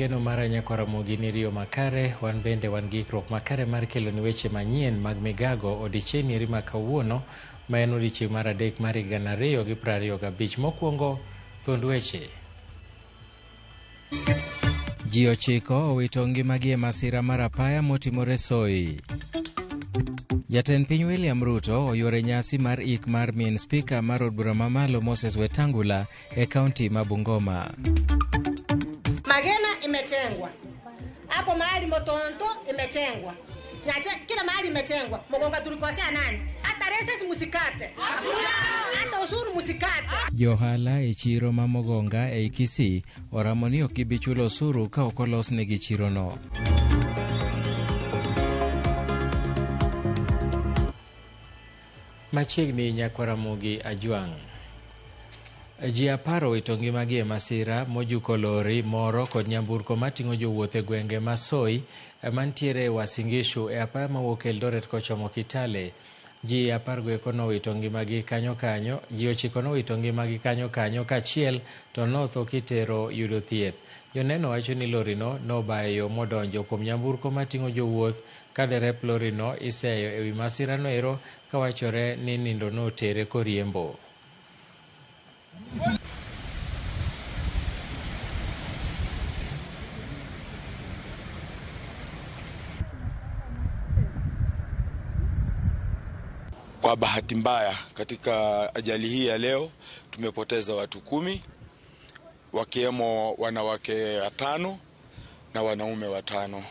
geno mara nyakwar Ramogi ni riyo makare, wan bende wan gi ikruok makare mar keloni weche manyien mag migago odiechieng' eri ma kawuono ma en odiechieng' mar adek mar higa gana ariyo gi prariyo gabich. Mokwongo, thuond weche. Ji ochiko owito ngimagi e masira mar apaya motimore Soy. Jatend piny William Ruto oyuoro e nyasi mar ik mar min spika mar od bura mamalo Moses Wetangula e kaunti ma Bungoma. Magena imechengwa hapo mahali Motonto imechengwa Nyache, kila mahali imechengwa. Mogonga tulikosea nani? Hata reses musikate, hata ushuru musikate. Johala e chiro ma Mogonga ei Kisii oramo ni ok gibi chulo osuru ka ok olosnegi chirono. Machiegni nyakwar Ramogi Ajwang'. Ji apar owito ngimagi e masira mojuko lori moro kod nyamburko mating'o jowuoth e gwenge ma Soy mantiere e Uasin Gishu e apaya mawuok Eldoret kochomo Kitale. Ji apar goeko nowito ngimagi kanyo kanyo, ji ochiko nowito ngimagi kanyo kanyo kaachiel to notho kitero yudo thieth. Joneno wacho ni lorino nobayo yo modonjo kuom nyamburko mating'o jowuoth ka derep lorino iseyo ewi masirano ero kawachore ni nindo notere koriembo. Kwa bahati mbaya katika ajali hii ya leo tumepoteza watu 10 wakiwemo wanawake 5 na wanaume 5.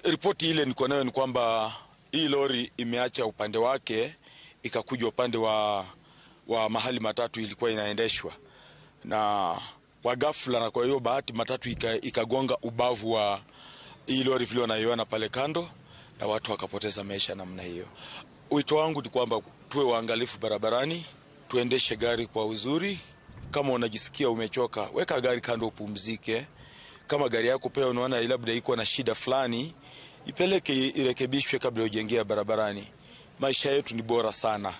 Ripoti ile niko nayo ni kwamba hii lori imeacha upande wake ikakuja upande wa mahali matatu ilikuwa inaendeshwa na kwa ghafla, na kwa hiyo bahati matatu ikagonga ubavu wa hii lori vile wanaiona pale kando, na watu wakapoteza maisha namna hiyo. Wito wangu ni kwamba tuwe waangalifu barabarani, tuendeshe gari kwa uzuri. Kama unajisikia umechoka, weka gari kando upumzike. Kama gari yako pia unaona labda iko na shida fulani, ipeleke irekebishwe kabla ujengea barabarani. Maisha yetu ni bora sana.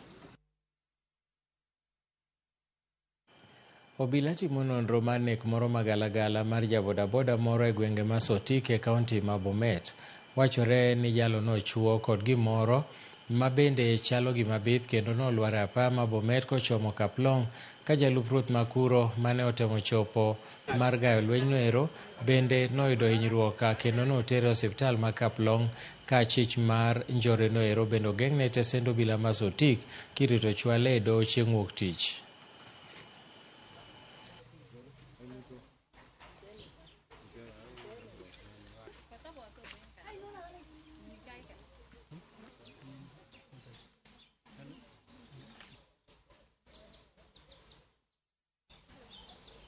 Obila timo nonro mar nek moro magalagala mar jabodaboda moro e gwenge ma Sotik e kaunti ma Bomet. Wachore ni jalo nochuo kod gimoro ma bende chalo gima bith kendo nolwar e apaya ma Bomet kochomo Kaplong ka jalup ruoth ma kuro mane otemo chopo mar gayo lwenyno ero bende noyudo hinyruok kendo notere e osiptal ma Kaplong ka achich mar njore no ero bende ogeng'ne tesend obila ma Sotik kirito chwale e doho chieng' wuok tich.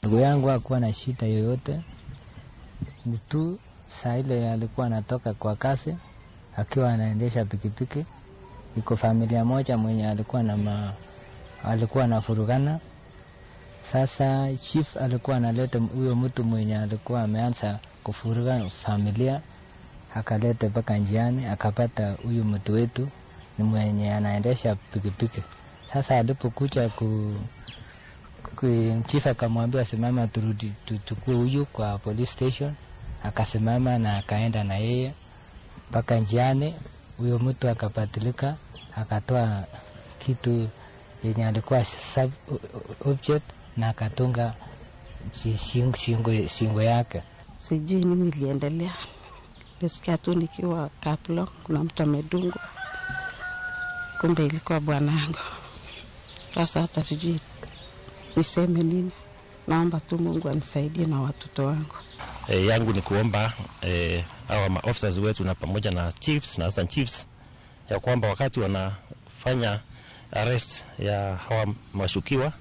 Ndugu yangu hakuwa na shida yoyote, ni tu saa ile alikuwa anatoka kwa kazi akiwa anaendesha pikipiki. Iko familia moja mwenye alikuwa na alikuwa anafurugana. Sasa chief alikuwa analeta huyo mtu mwenye alikuwa ameanza kufuruga familia, akaleta mpaka njiani, akapata huyu mtu wetu ni mwenye anaendesha pikipiki. Sasa alipokuja chief akamwambia simama turudi tuchukue huyu kwa police station, akasimama na akaenda na yeye mpaka njiani. Huyo mtu akapatilika, akatoa kitu yenye alikuwa sub object na akatunga shingo yake. Sijui nini iliendelea. Nilisikia tu nikiwa Kaplong kuna mtu amedungwa, kumbe ilikuwa bwanangu. Sasa hata sijui niseme nini. Naomba tu Mungu anisaidie na watoto wangu. Yangu ni kuomba hawa maofficers wetu na pamoja na chiefs na assistant chiefs ya kwamba wakati wanafanya arrest ya hawa mashukiwa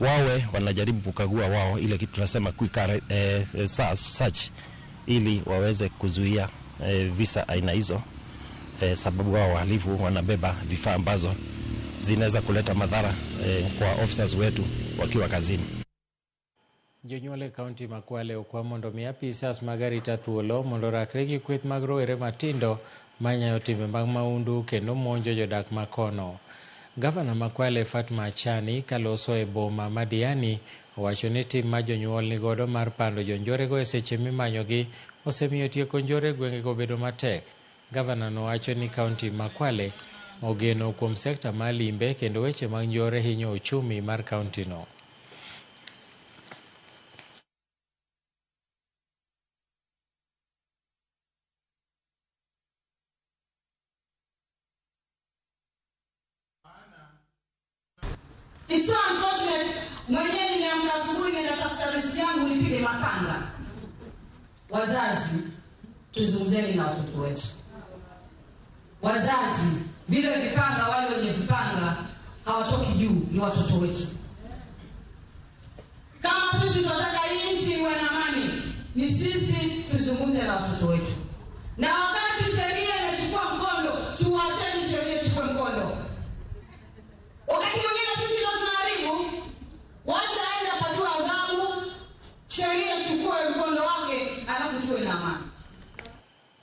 wawe wanajaribu kukagua wao ile kitu tunasema quick search ili waweze kuzuia visa aina hizo, sababu wao wahalifu wanabeba vifaa ambazo zinaweza kuleta madhara kwa officers wetu wakiwa kazini. Jonyuol e kaunti ma Kwale okwa mondo mi apisas mag arita thuolo mondo orakre gi kweth mag rowere matindo manyayo timbe mag maundu kendo monjo jodak makono. Gavana ma Kwale Fatma Achani kaloso e boma ma Diani owacho ni tim ma jonyuol nigodo mar pando jonjorego e seche mimanyogi osemiyo tieko njore e gwengego bedo matek. Gavana nowacho ni kaunti ma Kwale ogeno kuom sekta mar limbe kendo weche mag njore hinyo uchumi mar kaunti no. It's so unfortunate. Mwenyewe nimeamka asubuhi nenda tafuta riziki yangu nipige mapanga. Wazazi, tuzungumzeni na watoto wetu. Wazazi, vile vipanga, wale wenye vipanga hawatoki juu, ni watoto wetu. Kama sisi tunataka hii nchi iwe na amani, ni sisi tuzungumze na watoto wetu. Na wakati sheria inachukua mkondo, tuacheni sheria ichukue mkondo. Wakati mwingine sisi ndio tunaharibu. Wacha aende apatiwe adhabu, sheria ichukue mkondo wake, alafu tuwe na amani.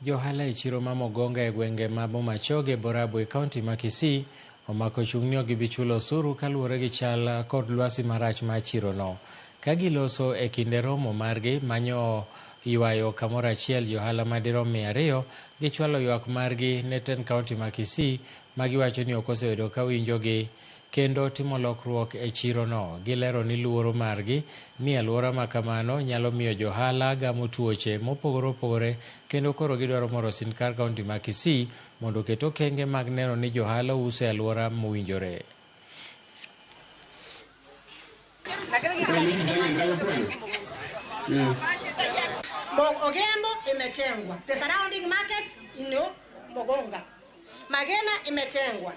Johala e chiro ma Mogonga e gwenge ma Bomachoge Borabu e kaunti ma Kisii omako chung' ni ok gibi chulo osuru kaluwore gi chal kod lwasi marach mar chirono. Ka giloso e kinde romo margi manyo ywayo kamoro achiel johala madirom 200 gichwalo ywak margi ne tend kaunti ma Kisii ma giwacho ni ok osebedo ka winjogi kendo timo lokruok e chirono. Gilero ni luoro margi ni alwora ma kamano nyalo miyo johala gamo tuoche mopogore opogore kendo koro gidwaro moro sirkal kaunti ma Kisii mondo oket okenge mag neno ni johala uso e alwora mowinjore. Ogembo imechengwa. The surrounding markets in Mogonga. Magena imechengwa.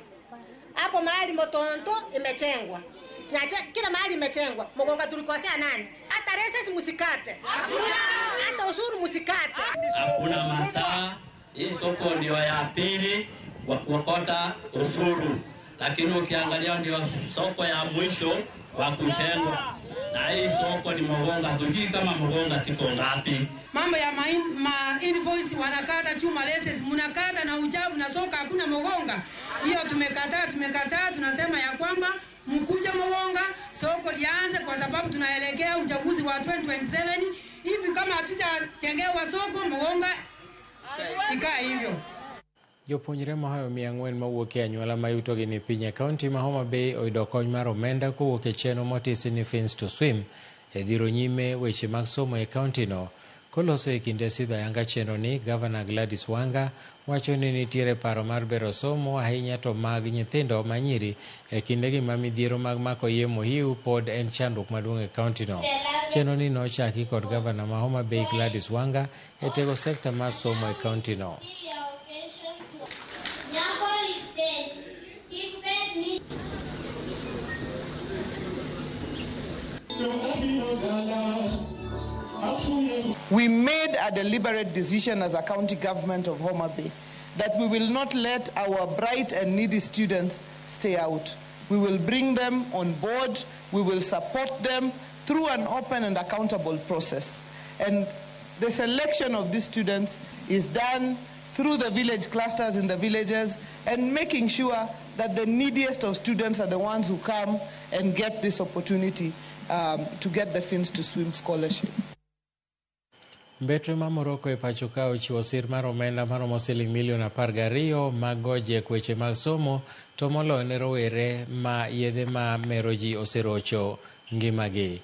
Hapo mahali Motonto imechengwa. Nyache kila mahali imechengwa. Mogonga tulikosea nani? Hata reses musikate. Hata ushuru musikate. Hakuna mataa. Hii soko ndio ya pili wa kuokota ushuru. Lakini ukiangalia ndio soko ya mwisho wa kujengwa. Na hii soko ni Mogonga, tujui kama Mogonga siko ngapi. Mambo ya ma invoice wanakata chuma leses, mnakata na uchafu na soka hakuna Mogonga. Hiyo tumekataa, tunasema ya kwamba mkuje Mogonga, soko lianze kwa sababu tunaelekea uchaguzi wa 2027. Hivi kama hatujatengewa soko Mogonga ikae hivyo. Jopuonjre mohayo 400 mawuok e anyuola ma yutogi ni piny e kaunti ma Homa Bay oyudo kony mar omenda kowuok e chenro motisi ni Fins to Swim e dhiro nyime weche mag somo e kaunti no. Koloso e kinde sidho ayanga chenro ni, Gavana Gladys Wanga wacho ni nitiere paro mar bero somo ahinya to mag nyithindo manyiri e kindegi ma midhiero mag mako yie mohiu pod en chandruok maduong' e kaunti no. Chenro ni nochaki kod Gavana ma Homa Bay Gladys Wanga e tego sekta mar somo e kaunti no. We made a deliberate decision as a county government of Homa Bay that we will not let our bright and needy students stay out. We will bring them on board, we will support them through an open and accountable process. And the selection of these students is done through the village clusters in the villages and making sure that the neediest of students are the ones who come and get this opportunity to get the Fins to Swim scholarship. Mbetre ma Morocco e pacho ka ochiwo sir mar omenda maromo siling milion 12 mag goje weche mag somo to moloyo ne rowere ma yedhe ma mero ji oserocho ngimagi.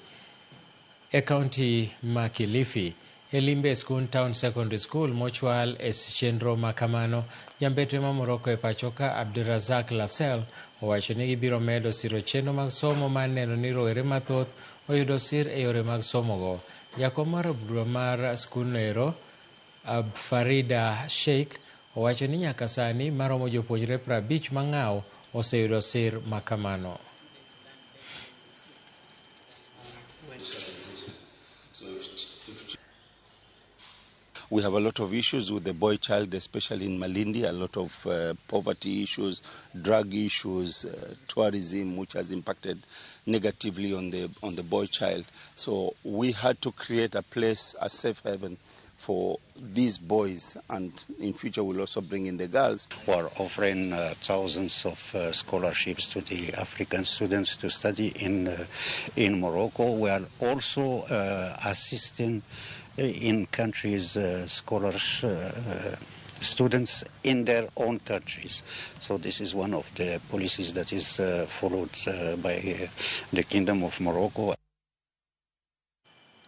E kaunti ma Kilifi, e limbe Skun Town Secondary School mochwal e chenro ma kamano, jambetre ma Morocco e pacho ka Abdurazak Lassel owacho ni gibiro medo siro chenro mag somo mar neno ni rowere mathoth oyudo sir e yore mag somogo. Jakom mar bura mar skundno ero Farida Sheikh owacho ni nyaka sani maromo jopuonjre 50 mang'aw oseyudo sir makamano. We have a lot of issues with the boy child, especially in Malindi, a lot of poverty issues, drug issues, tourism, which has impacted negatively on the boy child. So we had to create a place, a safe haven for these boys, and in future we'll also bring in the girls. We are offering thousands of scholarships to the African students to study in Morocco. We are also assisting in countries scholars, students in their own countries. So this is one of the policies that is followed by the Kingdom of Morocco.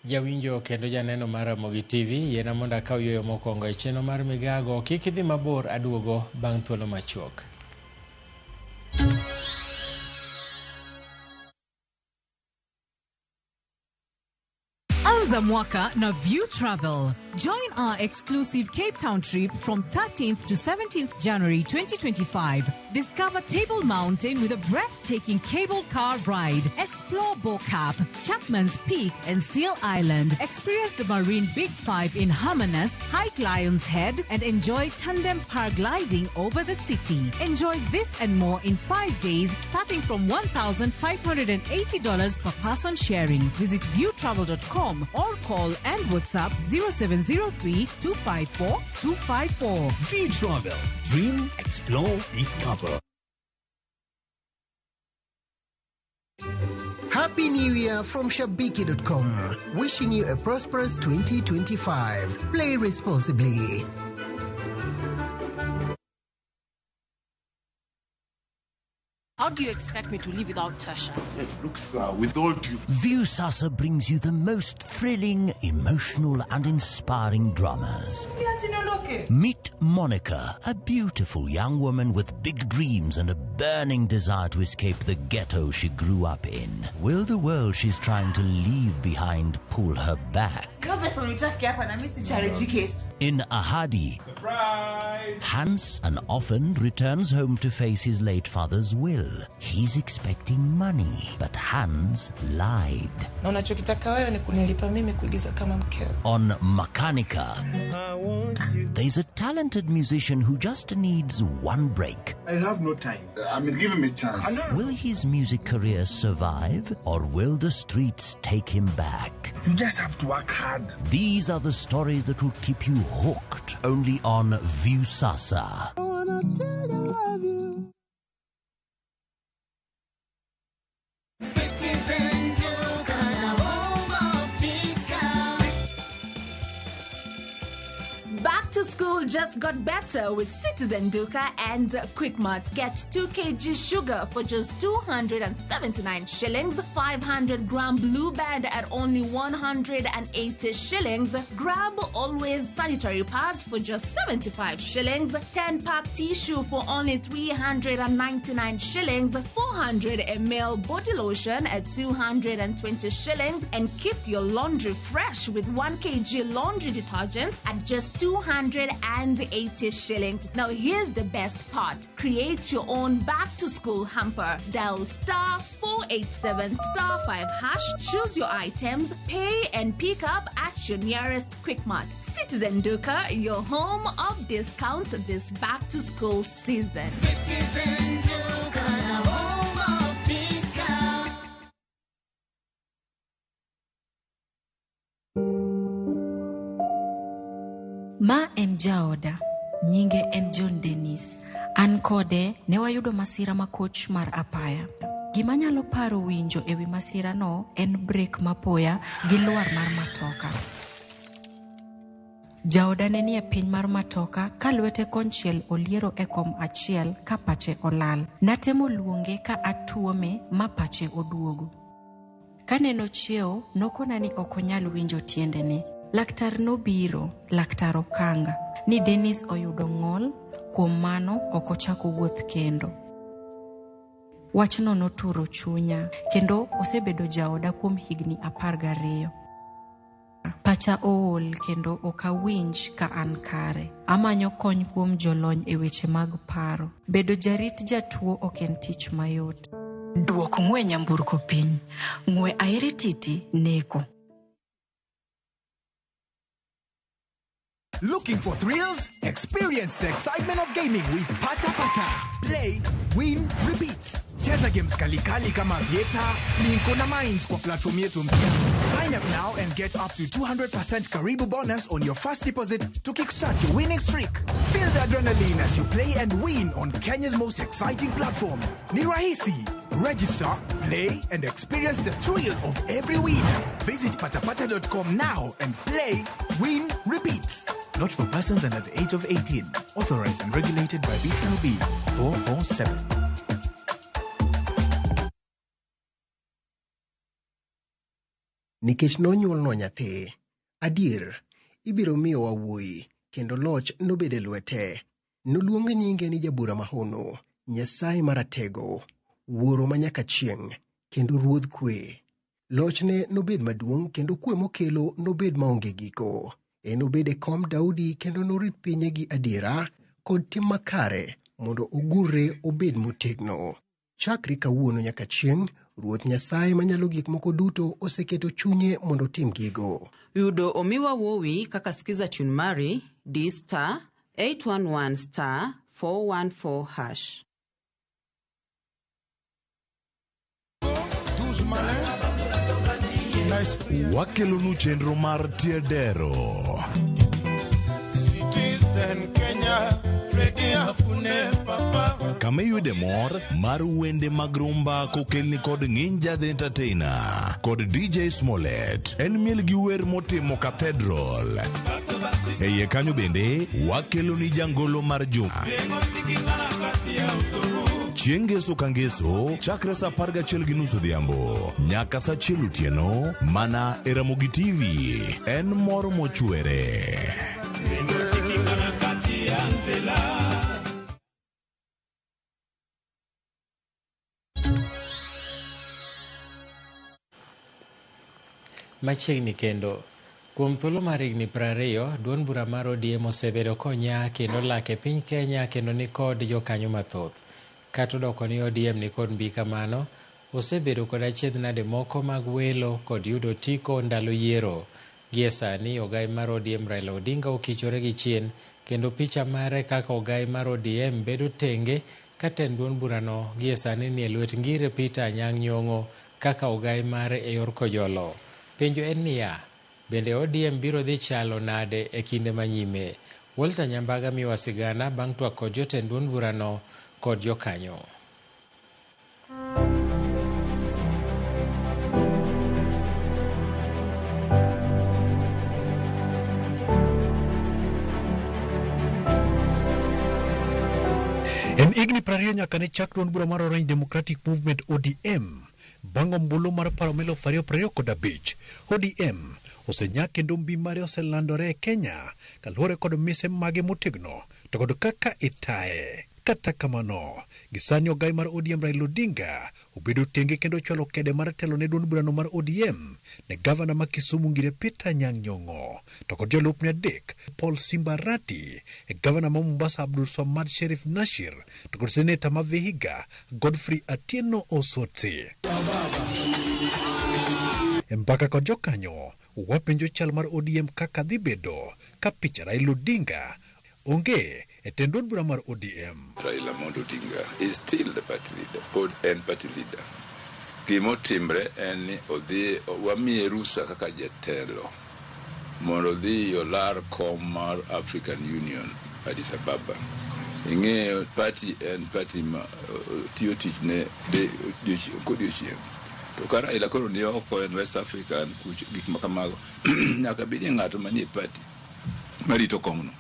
Jawinjo kendo janeno mar Ramogi TV, yiena mondo akaw yueyo mokwongo e chenro mar migago. Kik idhi mabor, aduogo bang' thuolo machuok. Anza mwaka na View Travel. Join our exclusive Cape Town trip from 13th to 17th January 2025. Discover Table Mountain with a breathtaking cable car ride. Explore Bo-Kaap, Chapman's Peak and Seal Island. Experience the Marine Big Five in Hermanus, hike Lion's Head and enjoy tandem paragliding over the city. Enjoy this and more in 5 days starting from $1,580 per person sharing. Visit viewtravel.com or call and WhatsApp 0703 254 254. View Travel. Dream, explore, discover. Happy New Year from Shabiki.com. Wishing you a prosperous 2025. Play responsibly. How do you expect me to live without Tasha? Look, sir, with all due... Viusasa brings you the most thrilling, emotional and inspiring dramas. Meet Monica, a beautiful young woman with big dreams and a burning desire to escape the ghetto she grew up in. Will the world she's trying to leave behind pull her back? In Ahadi, Surprise! Hans, an orphan, returns home to face his late father's will. He's expecting money, but Hans lied. Na unachokitaka wewe ni kunilipa mimi kuigiza kama mkeo. On Makanika, there's a talented musician who just needs one break. I have no time. I mean, give him a chance. Will his music career survive, or will the streets take him back? You just have to work hard. These are the stories that will keep you hooked only on Viusasa. I wanna tell you I love you. Citizen Duka, the home of discount. Back to school just got better with Citizen Duka and Quickmart. Get 2 kg sugar for just 279 shillings, 500 gram Blue Band at only 180 shillings. Grab Always sanitary pads for just 75 shillings, 10 pack tissue for only 399 shillings, 400 ml body lotion at 220 shillings, and keep your laundry fresh with 1 kg laundry detergent at just 280 shillings. Now here's the best part. Create your own back to school hamper. Dial star 487 star 5 hash, choose your items, pay and pick up at your nearest Quickmart. Citizen Duka, your home of discounts this back to school season. Citizen Duka, the home of discount. Ma en jaoda, nyinge en John Dennis. An kode ne wayudo masira makoch mar apaya. Gima anyalo paro winjo ewi masirano en brek mapoya gi lwar mar matoka. Jaoda ne nie piny mar matoka ka lwete konchiel oliero e kom achiel ka pache olal. Natemo luonge ka atuome ma pache oduogo. Kaneno chiewo, nokona ni ok onyal winjo tiendene. Laktar nobiro, Laktar Okanga, ni Dennis oyudo ng'ol, kuom mano ok ochako wuoth kendo. Wachno noturo chunya, kendo osebedo jaoda kuom higni 12. Pacha ool kendo ok awinj ka an kare. Amanyo kony kuom jolony e weche mag paro. Bedo jarit jatuo ok en tich mayot. Duok ng'we nyamburko piny. Ng'we airititi neko. Looking for thrills? Experience the excitement of gaming with Pata Pata. Play, win, repeat. Cheza games kalikali kama Vieta, Linko na Mines kwa platform yetu mpya. Sign up now and get up to 200% Karibu bonus on your first deposit to kickstart your winning streak. Feel the adrenaline as you play and win on Kenya's most exciting platform. Ni rahisi. Register, play, and experience the thrill of every win. Visit patapata.com now and play, win, repeat. Not for persons under the age of 18. Authorized and regulated by BCLB 447. Nikech nonyuolnwa nyathi, adier, ibiro miyowa wuoyi, kendo loch nobed e lwete. Noluong nyinge ni Jabura Mahono, Nyasaye Maratego, Wuoro manyaka chieng', kendo Ruodh Kwe. Lochne nobed maduong' kendo kwe mokelo nobed maonge giko. Enobed e kom Daudi kendo norit pinye gi adiera kod tim makare mondo ogurre obed motegno. Chakre kawuono nyaka chieng', Ruoth Nyasaye Manyalo Gik Moko Duto oseketo chunye mondo otim gigo. Yudo omiwa wuowi kaka skiza tune mari di star 811 star 414 hash. Wakelonu chenro mar Tiedero. Citizen Kenya, Freddy Afune Papa. Kama iyude mor mar wende mag rumba kokelni kod Nginja the Entertainer kod DJ Smollett. En miel gi wer motimo Cathedral. E iye kanyo bende wakeloni jangolo mar juma. Chieng' ngeso ka ngeso chakre saa 11:30 odhiambo nyaka saa 1 otieno mana e Ramogi TV. En mor mochwere. Machiegni kendo. Kuom thuolo mar higni 20, duond bura mar ODM osebedo konya kendo lak e piny Kenya kendo nikod jokanyo mathoth. Kata odoko ni ODM nikod mbi kamano, osebedo kod achiedh nade moko mag welo kod yudo otiko ndalo yiero. Gie sani, ogai mar ODM Raila Odinga okichore gi chien kendo picha mare kaka ogai mar ODM bedo tenge ka tend duond burano gie sani nie lwet Ngire Peter Anyang' Nyong'o kaka ogai mare e yor kojolo. Penjo en niya, bende ODM biro dhi chalo nade e kinde manyime? Walter Nyambaga miwa sigana bang' twak kod jotend duond burano kod jokanyo. En higni 20 nyaka ne chak duond bura mar Orange Democratic Movement ODM bang' ombulu mar paro ma 2025. ODM osenyak kendo mbi mare oselandore e Kenya kaluwore kod mise mage motegno to kod kaka itaye. Kata kamano, gisani ogai mar ODM Raila Odinga obedo tenge kendo ochwalo kede mar telo ne duond burano mar ODM ne gavana ma Kisumu Ngire Peter Anyang' Nyong'o to kod jolupne adek Paul Simba Arati, e gavana ma Mombasa Abdul Swamad Sherif Nashir to kod seneta ma Vihiga Godfrey Atieno Osotsi. E mbaka kod jokanyo, wapenjo chal mar ODM kaka dhi bedo ka picha Raila Odinga onge e tend duond bura mar ODM. Raila Amolo Odinga is still the party leader, pod en party leader. Gimotimre en ni odhi wamiye rusa kaka jatelo mondo odhi olar kom mar African Union Addis Ababa. Ing'eyo party en party ma tiyo tich ne kodiochieng'. To ka Raila koro ni oko en West Africa en kucho gik ma kamago nyaka bed ni ng'ato manie party marito komno.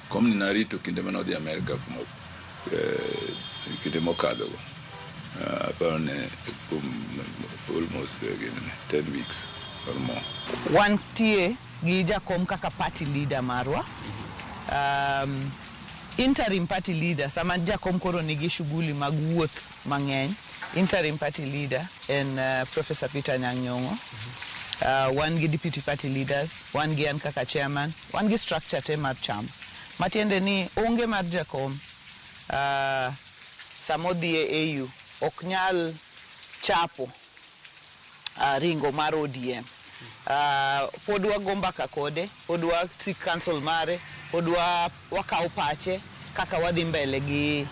Komni narito kinde mane odhi Amerika kuma kinde mokadhogo. Aparo ni kuom almost 10 weeks or more. Wantie gi jakom kaka party leader marwa. Interim party leader, sama jakom koro nigi shughuli mag wuoth mang'eny, interim party leader en Professor Peter Anyang' Nyong'o. Wan gi deputy party leaders, wan gi an kaka chairman, wan gi structure te mar chama. Matiende ni onge mar jakom sama odhi e AU ok nyal chapo ringo mar ODM. Pod wago mbaka kode, pod wa seek counsel mare, pod wakawo pache kaka wadhi mbele gi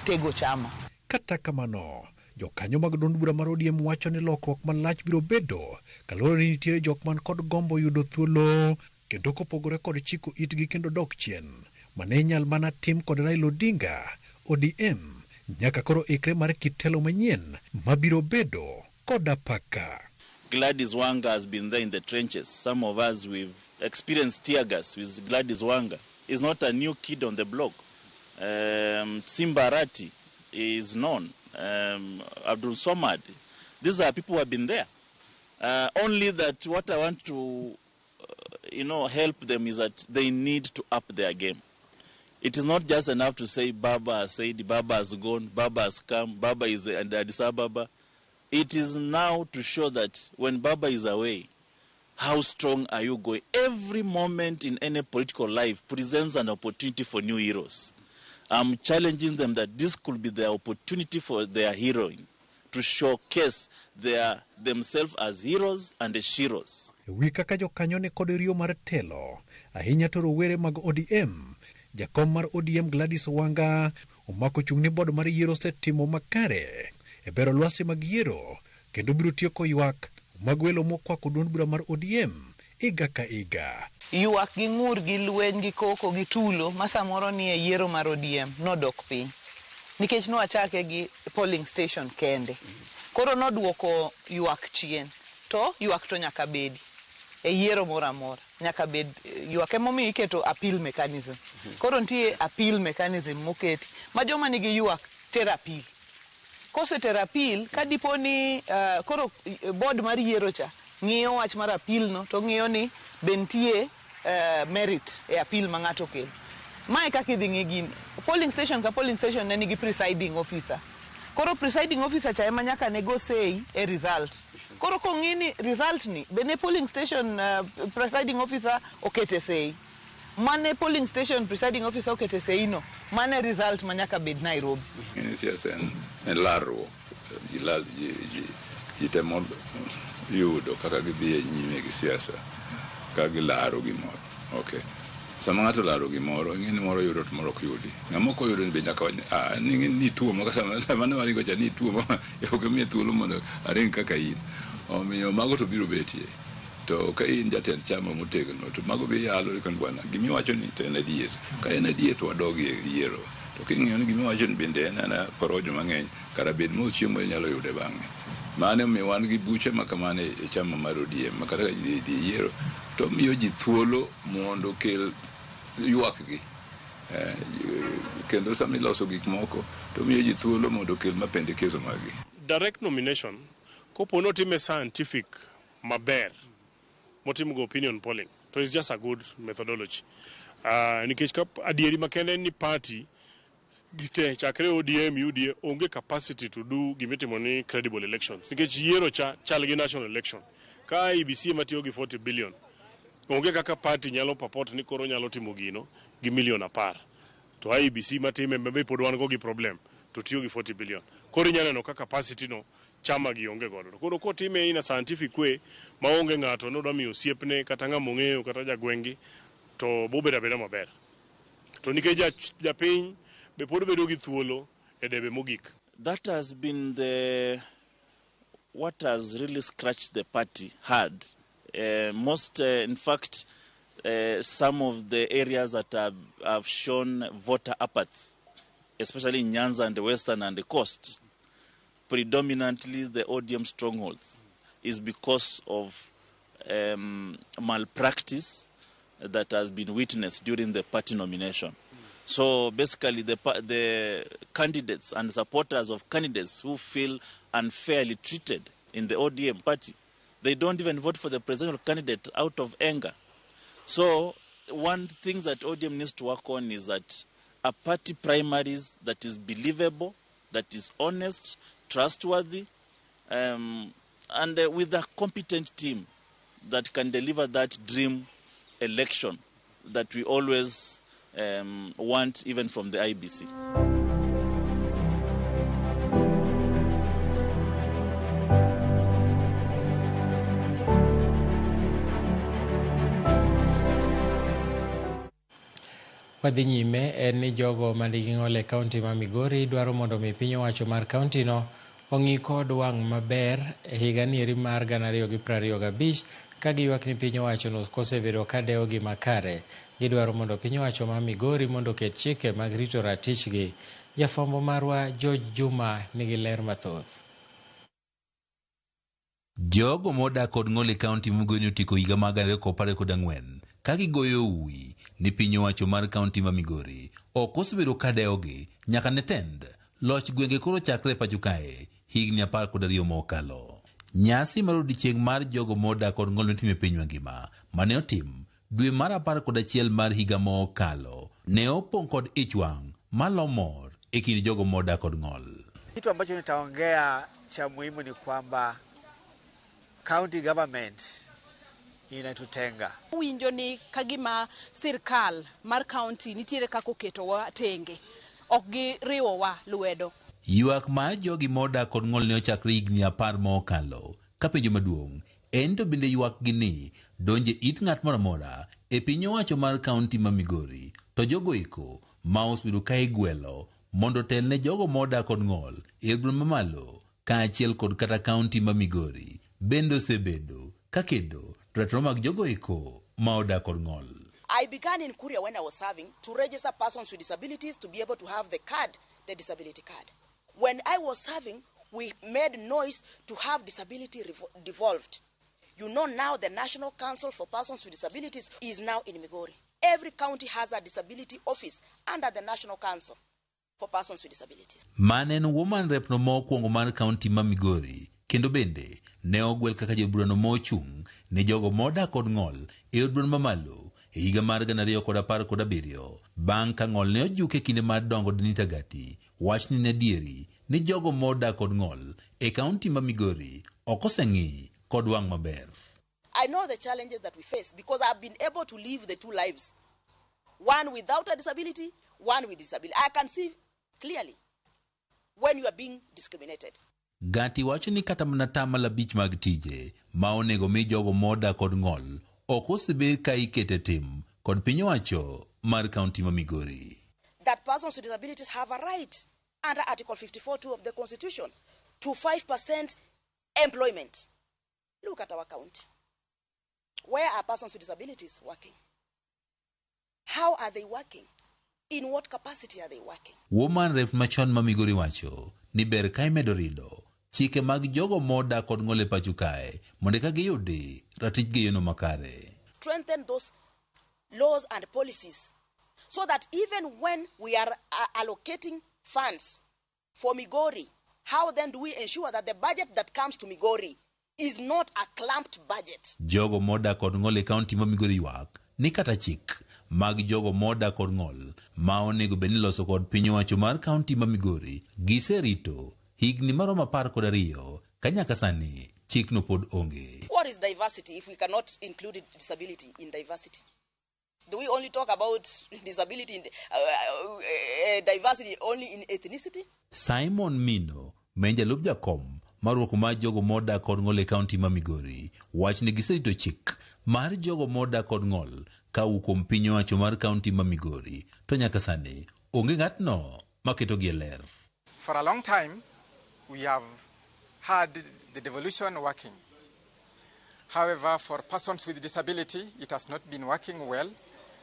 tego chama. Kata kamano, jokanyo mag duond bura mar ODM wacho ni lokruok malach biro bedo kaluwore ni nitiere jok man kod gombo yudo thuolo kendo kopogore kod chiko itgi kendo dok chien mane inyal mana tim kod Raila Odinga. ODM nyaka koro ikre mar kit telo manyien mabiro bedo kod apaka. Gladys Wanga has been there in the trenches. Some of us, we've experienced tear gas with Gladys Wanga. He's not a new kid on the block. Simba Arati is known. Abdul Somad. These are people who have been there. Only that what I want to, help them is that they need to up their game. It is not just enough to say Baba has said, Baba has gone, Baba has come, Baba is in Addis Ababa. It is now to show that when Baba is away, how strong are you going? Every moment in any political life presents an opportunity for new heroes. I'm challenging them that this could be their opportunity for their heroine to showcase themselves as heroes and the sheroes. Wi kaka jokanyo ni kod riyo mar telo, ahinya to rowere mag ODM. Jakom mar ODM Gladys Wanga omako chung' ni bod mar yiero osetimo makare e bero lwasi mag yiero kendo biro tieko ywak mag welo mokwako duond bura mar ODM higa ka higa. Ywak gi ng'ur gi lweny gi koko gi tulo ma samoro ni e yiero mar ODM nodok piny nikech nwachake gi polling station kende. Koro nodwoko ywak chien, to ywak to nyaka bedi e yiero moro amora, nyaka bed ywak. Emomiyo iketo appeal mechanism. Koro nitie appeal mechanism moketi ma joma nigi ywak tero appeal. Kosetero appeal, ka dipo ni koro board mar yiero cha ng'iyo wach mar appeal no, to ng'iyo ni be nitie merit e appeal ma ng'ato okelo. Mae kaka idhi ng'i gini. Polling station ka polling station ne nigi presiding officer. Koro presiding officer cha ema nyaka ne go sei e result. Koro kong'i ni result ni be ne polling station presiding officer okete sei. Mane polling station presiding officer okete sei no, mane result ma nyaka bed Nairobi. Ng'eni siasa en larruok. Ji lal, ji temo yudo kaka gidhi e nyime gi siasa, ka gilaro gimoro. Okay. Sama ng'ato laro gimoro, ing'e ni moro yudo to moro ok yudi. Ng'ama ok oyudo ni be nyaka wach ni ni tuo ma sama ne waringo cha ni tuo ma ok imiye thuolo mondo aring kaka in. Omiyo mago to biro betie. To ka in jatend chama motegno to mago be yalo ni bwana gimiwacho ni to en adier. Ka en adier to wadog e yiero. To king'iyo ni gimiwacho ni bende en ana porojo mang'eny, kara bed mos chieng' moro inyalo yude bang'e. Mano omiyo wan gi buche ma kamano e chama mar ODM ma kata ka ji dhi yiero to miyo ji thuolo mondo okel ywakgi. Kendo sama iloso gik moko to miyo ji thuolo mondo okel mapendekezo maggi. Direct nomination kopo notime scientific maber motimgo opinion polling to it's just a good methodology. Nikech ka adieri makende en ni party gite chakre ODM UDA onge capacity to do gimitimo ni credible elections nikech yiero cha chal gi national election ka IEBC ema tiyo gi 40 billion onge kaka party nyalo purport ni koro nyalo timo gino gi milion 10 to IEBC matime be pod wan go gi problem to tiyo gi 40 billion. Koro inyalo neno ka capacity no chama gi onge godo. Koro kotime in a scientific way maonge ng'ato nodwa miyo osiepne kata ng'ama ong'eyo kata jagweng'gi to bobedo abeda maber. To nikech japiny be pod bedo gi thuolo e debe mogik. That has been what has really scratched the party hard. Most, in fact, some of the areas that have shown voter apathy, especially in Nyanza and the Western and the Coast, predominantly the ODM strongholds, is because of malpractice that has been witnessed during the party nomination. So basically the candidates and supporters of candidates who feel unfairly treated in the ODM party, they don't even vote for the presidential candidate out of anger. So one thing that ODM needs to work on is that a party primaries that is believable, that is honest, trustworthy, and with a competent team that can deliver that dream election that we always want, even from the IEBC. Kwadhi nyime en ni jogo manigi ng'ol e kaunti ma Migori dwaro mondo mi piny owacho mar kaunti no ong'i kod wang' maber e higa nieri mar 2025 ka giywak ni piny owacho no kosebedo ka dewogi makare. Gidwaro mondo piny owacho ma Migori mondo oket chike mag rito ratichgi. Jafwambo marwa George Juma nigi ler mathoth. Jogo modak kod ng'ol e kaunti ma Migori otieko higa mar 2024 ka gigoyo uwi ni piny owacho mar kaunti ma Migori ok osebedo ka dewogi nyaka ne tend loch gwenge koro chakre e pacho kae higni 12 mokalo. Nyasi mar odiechieng' mar jogo modak kod ng'ol mitimo e piny mangima mane otim dwe mar 11 mar higa mokalo ne opong' kod ich wang' malo mor e kind jogo modak kod ng'ol. Kitu ambacho nitaongea cha muhimu ni kwamba county government inatutenga. Winjo ni kagima sirkal mar county nitiere kaka oketowa tenge, ok giriwowa lwedo. Ywak mar jogi modak kod ng'ol ne ochakre higni 10 mokalo ka penjo maduong' en to bende ywak gi ni donje it ng'at moro amora e piny owacho mar kaunti ma Migori to jogo eko ma osebedo ka igwelo mondo otel ne jogo modak kod ng'ol e od bura mamalo kaachiel kod kata kaunti ma Migori bende osebedo ka kedo ratiro mag jogo eko ma odak kod ng'ol. I began in Kuria when I was serving to register persons with disabilities to be able to have the card, the disability card. When I was serving, we made noise to have disability devolved. You know now the National Council for Persons with Disabilities is now in Migori. Every county has a disability office under the National Council for Persons with Disabilities. Mane en woman rep no mokwongo mar kaunti ma Migori kendo bende ne ogwel kaka jaburano mochung' ne jogo modak kod ng'ol e od bura mamalo e higa mar 2017 bang' ka ng'ol ne ojuk e kinde mar dongo Denita Gati wach ni ne adieri ni jogo modak kod ng'ol e kaunti ma Migori ok oseng'i kod wang' maber. I know the challenges that we face because I've been able to live the two lives. One without a disability, one with disability. I can see clearly when you are being discriminated. Gati wacho ni kata mana 5% mag tije ma onego mi jogo modak kod ng'ol ok osebed ka ikete tim kod piny owacho mar kaunti ma Migori. That persons with disabilities have a right under Article 54.2 of the Constitution to 5% employment. Look at our county. Where are persons with disabilities working? How are they working? In what capacity are they working? Woman rep machon ma Migori wacho ni ber ka imedo rido chike mag jogo modak kod ng'ol e pacho kae mondo eka giyudi ratichgi e yono makare. Strengthen those laws and policies so that even when we are allocating funds for Migori, how then do we ensure that the budget that comes to Migori is not a clamped budget? Jogo modak kod ng'ol e kaunti ma Migori ywak ni kata chik mag jogo modak kod ng'ol ma onego bed ni loso kod piny owacho mar kaunti ma Migori giserito higni maromo 12 ka nyaka sani chikno pod onge. What is diversity if we cannot include disability in diversity? Do we only talk about disability in diversity only in ethnicity? Simon Mino, ma en jalup jakom mar riwruok mar jogo modak kod ng'ol e kaunti ma Migori, wach ni giserito chik mar jogo modak kod ng'ol kawuok kuom piny owacho mar kaunti ma Migori, to nyaka sani onge ng'atno maketogi e ler. For a long time, we have had the devolution working. However, for persons with disability, it has not been working well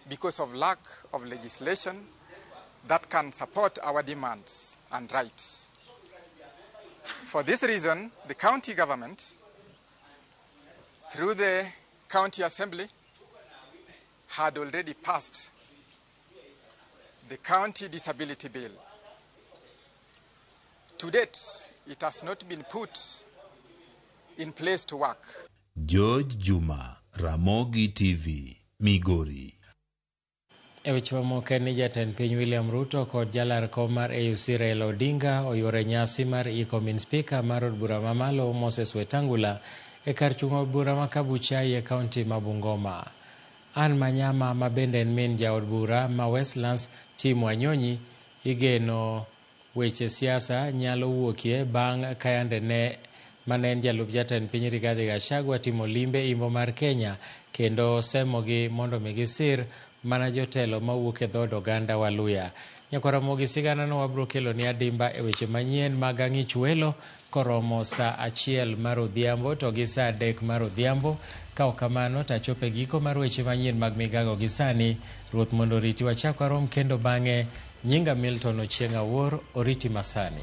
because of lack of legislation that can support our demands and rights. For this reason, the county government, through the county assembly, had already passed the county disability bill. To date, it has not been put in place to work. George Juma, Ramogi TV, Migori. E weche mamoko en ni jatend piny William Ruto kod jalar kom mar AUC Raila Odinga oyuoro nyasi mar iko min spika mar od bura mamalo Moses Wetangula e kar chung' od bura ma Kabuchai e kaunti ma Bungoma. Anne Manyama ma bende en min jaod bura ma Westlands Tim Wanyonyi igeno weche siasa nyalo wuokie bang' ka yande ne mane en jalup jatend piny Rigathi Gachagua timo limbe imbo mar Kenya kendo semogi mondo mi gisir mana jotelo mawuok e dhood oganda Waluya. Nyakwar Ramogi sigana no wabiro kelo ni adimba e weche manyien mag Ang'ich Welo koromo saa 1 mar odhiambo to gi saa 3 mar odhiambo. Ka ok kamano to achopo e giko mar weche manyien mag migago gi sani. Ruoth mondo oriti wachak warom kendo bang'e. Nyinga Milton Ochieng' Awuor, oriti masani.